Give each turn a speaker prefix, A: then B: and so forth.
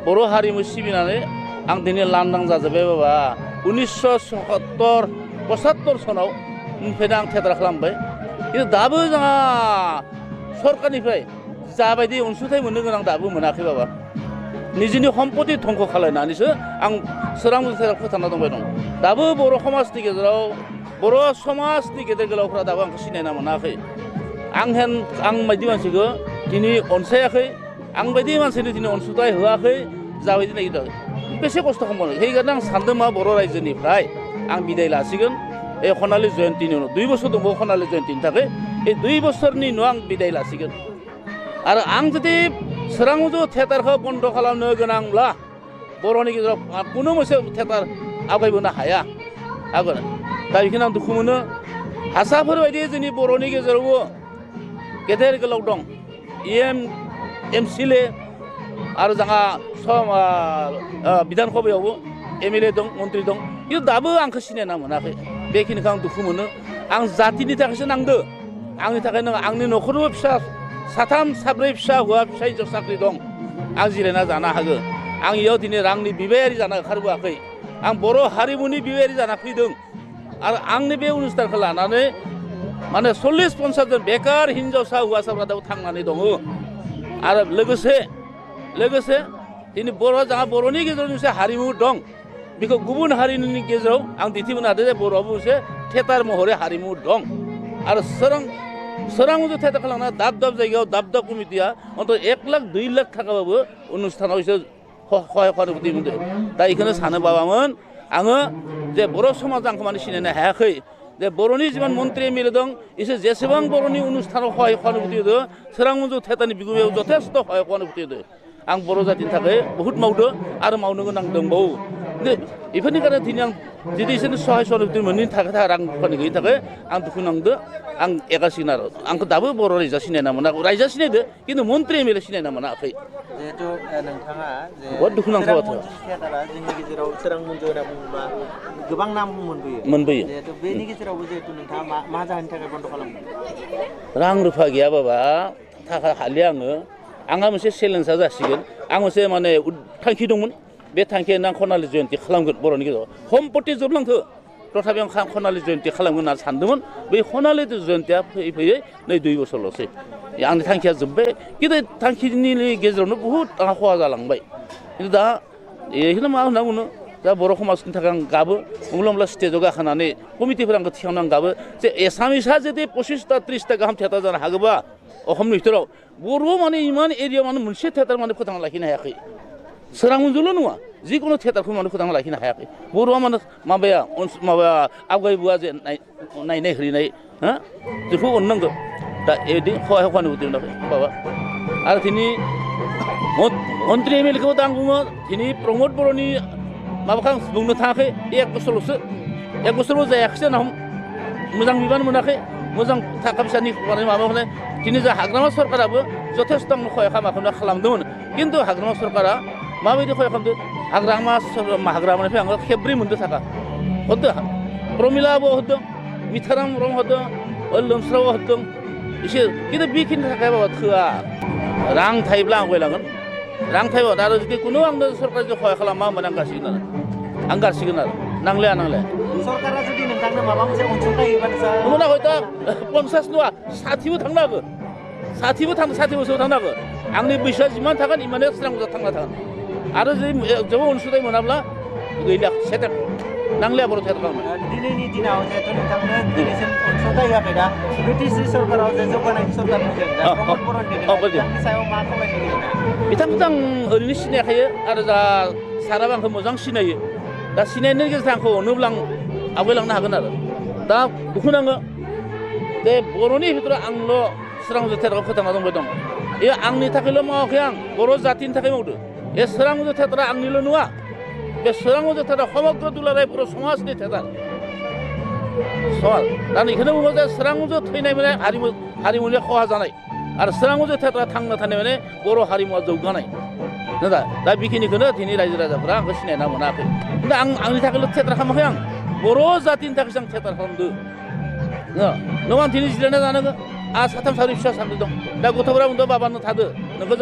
A: बर' हारिमु सिबिनानै आं दिनै लांदां जाजोब्बाय बाबा 1977 सनाव निफ्रायनो आं थियाटार खालामबाय खिन्थु दाबो जोंहा सरकारनिफ्राय जाबायदि अनसुंथाइ मोननो गोनां दाबो मोनाखै बाबा निजिनि सम्पति धंख खालायनानैसो आं सोरां थियाटार फोथांना दंबाय दं दाबो बर' समाजनि गेजेराव बर' समाजनि गेदेर गोलावफ्रा दाबो आंखौ सिनायना मोनाखै आं बायदि मानसिखौ दिनै अनसायाखै आं बायदि मानसिनो दिनै अनसुंथाइ होआखै जाबायदि नागिरदों बेसे खस्थ' खालामो সেইকাৰণে आं सानदों मा बर' रायजोनिफ्राय आं बिदाय लासिगोन এই खनालि जयन्तीनि उनाव 2 बोसोर दंबावो खनालि जयन्तीनि थाखाय এই 2 बोसोरनि उनाव आं बिदाय लासिगोन आरो आं जुदि सोरां मन्जु थियाटारखौ बन्द खालामनो गोनांब्ला बर'नि गेजेराव कुनु मोनसे थियाटार आवगायबोनो हाया आगोन दा बेखौनो आं दुखु मोनो हासाफोर बायदि जोंनि बर'नि गेजेरावबो गेदेर गोलाव दं एमएलए आरो जोंहा बिधान सभायावबो एमएलए दं मन्त्रि दं खिन्थु दाबो आंखौ सिनायना मोनाखै बेखिनिखौ आं दुखु मोनो आं जातिनि थाखायसो नांदो आंनि थाखाय नङा आंनि न'खरावबो फिसा साथाम साब्रै फिसा हौवा फिसा हिन्जाव साख्रि दं आं जिरायना जानो हागोन आं इयाव दिनै रांनि बिबायारि जाना ओंखारबोआखै आं बर' हारिमुनि बिबायारि जाना फैदों आरो आंनि बे अनुस्थानखौ लानानै माने 40-50 जन बेकार हिन्जावसा हौवासाफ्रा दाबो थांनानै दङ आरो लोगोसे दिनै जोंहा बर'नि गेजेराव मोनसे हारिमु दं बेखौ गुबुन हारिनि गेजेराव आं दिन्थिबोनो हादों जे बर'आवबो मोनसे थियाटार महरै हारिमु दं आरो सोरां मन्जु थियाटार खालामना दाब जायगायाव दाब कमिटिया अन्त 1 लाख 2 लाख थाखाबाबो अनुस्थानाव एसे सहाय खालामनो मोनदों दा बेखौनो सानो बाबामोन आङो जे बर' समाज आंखौ माने सिनायनो हायाखै जे बर'नि जिमान मन्त्रि एमएलए दं इसोर जेसेबां बर'नि अनुस्थानाव सहाय खालामनो होदों सोरां मन्जु थियाटारनि बिगुमायाव जथेस्थ सहाय खालामनो होदों आं बर' जातिनि थाखाय बहुत मावदों आरो मावनो गोनां दंबावो बेफोरनि कारणे दिनै आं जुदि इसोरनि सहाय सहानुभुति मोनैनि थाखाय रां रुफानि गैयिनि थाखाय आं दुखु नांदो आं एगासिनो आरो आंखौ दाबो बर' रायजोआ सिनायना मोनाखै रायजोआ सिनायदो खिन्थु मन्त्रि एमएलए सिनायना मोनाखै
B: जिहेतु नोंथाङा
A: बहुत दुखुनांथाव बाथ्रा
B: थियाटारा जोंनि गेजेराव सोरां मन्जु होनना बुङोबा गोबां नाम
A: मोनबोयो
B: जिहेतु बेनि गेजेरावबो जिहेतु नोंथाङा मा जाहोननि थाखाय बन्द खालामदों
A: रां रुफा गैया बाबा थाखा हालिया आंहा मोनसे चेलेन्जआ जासिगोन आं मोनसे माने थांखि दंमोन बे थांखियानो आं खनालि जयन्ती खालामगोन बर'नि गेजेराव सम्पति जोबलांथो तथापि आं खनालि जयन्ती खालामगोन होनना सानदोंमोन बै खनालि जयन्तीया फैयै नै 2 बोसोरल'सै आंनि थांखिया जोब्बाय खिन्थु थांखिनि गेजेरावनो बुहुत आंहा खहा जालांबाय खिन्थु दा बेखौनो मा होनना बुङो दा बर' समाजनि थाखाय आं गाबो मुला स्टेजाव गाखोनानै कमिटिफोर आंखौ थिखांना आं गाबो जे एसामिसआ जुदि 25टा 30टा गाहाम थियाटार जानो हागोबा अসমनि भितराव बर' माने इमान एरियायाव माने मोनसे थियाटार माने फोथांना लाखिनो हायाखै सोरां मन्जुल' नङा जिखुनु थियाटारखौ माने फोथांना लाखिनो हायाखै बर'आ माने माबाया आवगायबोआ जे नायनाय होरिनाय बेखौ अननांगौ दा बिदि सहाय खालामनो मोनाखै बाबा आरो दिनै मन्त्रि एमएलएखौबो दा आं बुङो दिनै प्रमद बर'नि माबाखौ आं बुंनो थाङाखै 1 बोसोरल'सो 1 बोसोरबो जायाखैसो ना मोजां बिबान मोनाखै मोजां थाखा फैसानि माबाखौनो दिनै जा हाग्रामा सरकाराबो जथेस्थ आंनो सहाय खालामदोंमोन खिन्थु हाग्रामा सरकारा माबायदि सहाय खालामदों हाग्रामानिफ्राय आङो खेब्रै मोनदों थाखा हरदों प्रमिलाबो हरदों मिथाराम रं हरदों लोमस्रावबो हरदों एसे खिन्थु बेखिनि थाखाय बाबा थोआ रां थायोब्ला आवगायलांगोन रां थायोबा आरो जुदि कुनु आंनो सरकारजों सहाय खालामा होनबानो आं गारसिगोन आरो नांलाया
B: सरकारा जुदि नोंथांनो माबा मोनसे अनसुंथाइ होयोबा
A: नङा हयथ' 50 नङा 60बो थांनो हागौ 60 बोसोराव थांनो हागौ आंनि बैसोआ जिमान थागोन इमानो सोरां मन्जुआ थांना थागोन आरो जुदि जेबो अनसुंथाइ मोनाब्ला गैला सेटेल नांलाया बर' थियाटार खालामनो
B: दिनैनि दिनाव जिहेतु नोंथांनो दिनैसिम अनसुंथाइ होआखै दा बिटिसि सरकाराव जे जौगानायनि सरकार प्रमद बर'नि सायाव मा खामानि
A: बिथांखौथ' आं ओरैनो सिनायखायो आरो जा साराबो आंखौ मोजां सिनायो दा सिनायनायनि गेजेरजों आंखौ अनोब्ला आं आवगायलांनो हागोन आरो दा दुखु नाङो जे बर'नि भितराव आंल' सोरां मन्जु थियाटारखौ फोथांना दंबाय दं बे आंनि थाखायल' मावाखै आं बर' जातिनि थाखाय मावदों बे सोरां मन्जु थियाटारा आंनिल' नङा बे सोरां मन्जु थियाटारा समग्र दुलाराय बर' समाजनि थियाटार समाज दा बेखौनो बुङो जे सोरां मन्जु थैनाय माने हारिमुनि खहा जानाय आरो सोरां मन्जु थियाटारा थांना थानाय माने बर' हारिमुवा जौगानाय दा बेखिनिखौनो दिनै रायजो राजाफोरा आंखौ सिनायना मोनाखै खिन्थु आंनि थाखायल' थियाटार खालामाखै आं बर' जातिनि थाखायसो आं थियाटार खालामदों नङा आं दिनै जिरायना जानांगौ आंहा 3 4 फिसा सानदों दं दा गथ'फोरा बुंदों बाबा नों थादो नोंखौ